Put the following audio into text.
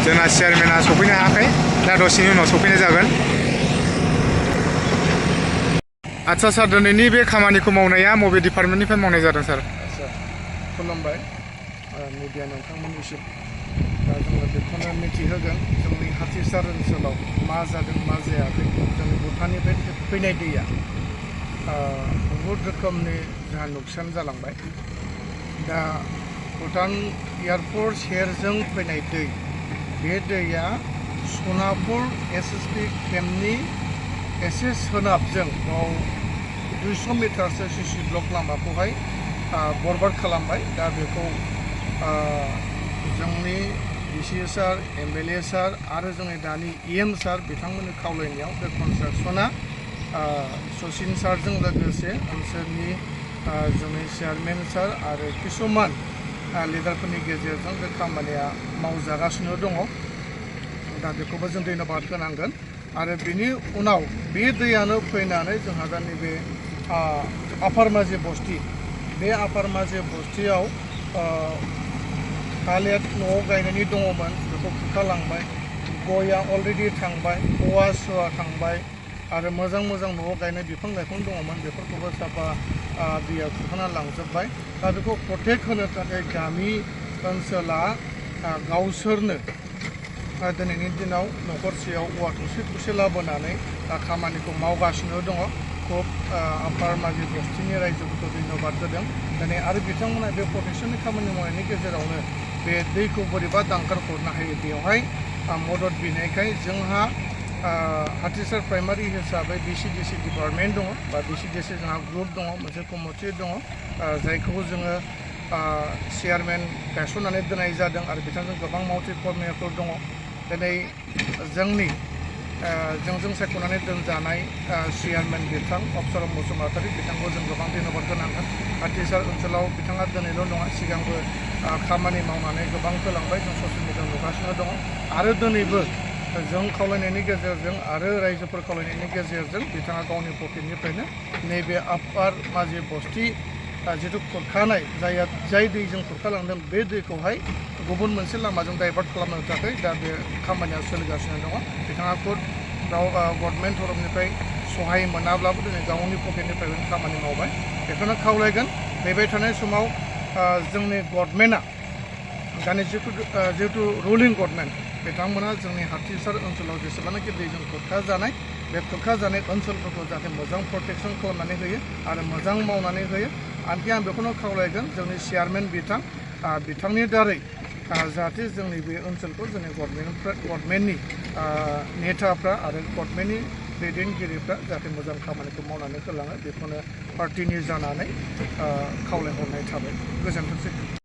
जोंना चेयारमेना सफैनो हायाखै दा दसेनि उनाव सफैनाय जागोन। आच्छा सार दिनैनि बे खामानिखौ मावनाया बबे डिपार्टमेन्टनिफ्राय मावनाय जादों सार? आच्छा खुलुमबाय मिडिया नोंथांमोननिसिम। दा जोङो बेखौनो मिथिहोगोन जोंनि हाथिसार ओनसोलाव मा जादों मा जायाखै। जोंनि भुटाननिफ्राय फैनाय दैया बहुद रोखोमनि जोंहा नुकसान जालांबाय। दा भुटान एयारपर्ट सेरजों फैनाय दै, बे दैया सनापुर एसएसपि केम्पनि एसे सोनाबजों 200 मिटारसो सिसि ब्लक लामाखौहाय बरबाद खालामबाय। दा बेखौ जोंनि डिसि सार, एमएलए सार आरो जोंनि दानि इएम सार बिथांमोननि खावलायनायाव बे कनस्ट्राक्सना सचिन सारजों लोगोसे ओनसोलनि जोंनि चेयारमेन सार आरो किसुमान लिडारफोरनि गेजेरजों बे खामानिया मावजागासिनो दङ। दा बेखौबो जों धन्यबाद होनांगोन। आरो बिनि उनाव बे दैयानो फैनानै जोंहा दा नैबे आपार माझि बस्ति, बे आपार माझि बस्तियाव थालिर न'आव गायनायनि दङमोन बेखौ खुरखालांबाय। गया अलरेडि थांबाय, औवा सुवा थांबाय आरो मोजां मोजां न'आव गायनाय बिफां लाइफां दङमोन बेफोरखौबो साफा दैया खुरखाना लांजोब्बाय। दा बेखौ प्रटेक्ट होनो थाखाय गामि ओनसोला गावसोरनो दिनैनि दिनाव न'खरसेयाव औवा थसे लाबोनानै खामानिखौ मावगासिनो दङ। खुब आपार माझि बस्तिनि रायजोफोरखौ धन्यबाद होदों दिनै। आरो बिथांमोना बे प्रटेक्शननि खामानि मावनायनि गेजेरावनो बे दैखौ बोरैबा दांगार हरनो हायो बेवहाय मदद बिनायखाय जोंहा हाथिसार प्राइमारि हिसाबै बिसिडिसि डिपार्टमेन्ट दङ बा बिसिडिसि जोंहा ग्रुप दङ, मोनसे कमिटि दङ जायखौ जोङो चेयारमेन गायसननानै दोननाय जादों आरो बिथांजों गोबां मावथि कर्मिफोर दङ। दिनै जोंनि जोंजों सायख'नानै दोनजानाय चेयारमेन बिथां अप्सरम बसुमतारी बिथांखौ जों गोबां धन्यबाद होनांगोन। हाथिसार ओनसोलाव बिथाङा दिनैल' नङा सिगांबो खामानि मावनानै गोबां होलांबाय। जों ससियेल मिडियायाव नुगासिनो दङ आरो दिनैबो जों खावलायनायनि गेजेरजों आरो रायजोफोर खावलायनायनि गेजेरजों बिथाङा गावनि पकेटनिफ्रायनो नैबे आपार माझि बस्ति जिथु खुरखानाय जाय दैजों खुरखालांदों बे दैखौहाय गुबुन मोनसे लामाजों डाइभार्ट खालामनो थाखाय दा बे खामानिया सोलिगासिनो दङ। बिथाङा खुद गभर्नमेन्ट तरफनिफ्राय सहाय मोनाब्लाबो दिनै गावनि पकेटनिफ्राय खामानि मावबाय। बेखौनो खावलायगोन फैबाय थानाय समाव जोंनि गभर्नमेन्टआ दानि जिहेतु रुलिं गभर्नमेन्ट बिथांमोना जोंनि हाथिसार ओनसोलाव जेसेबांनाखि दैजों खुरखाजानाय बे खुरखाजानाय ओनसोलफोरखौ जाहाथे मोजां प्रटेक्शन खालामनानै होयो आरो मोजां मावनानै होयो। आनखि आं बेखौनो खावलायगोन जोंनि चेयारमेन बिथांनि दारै जाहाथे जोंनि बे ओनसोलखौ जोंनि गभर्नमेन्टनि नेताफ्रा आरो गभर्नमेन्टनि दैदेनगिरिफ्रा जाहाथे मोजां खामानिखौ मावनानै होलाङो बेखौनो पार्टिनि जानानै खावलायहरनाय थाबाय। गोजोनथोंसै।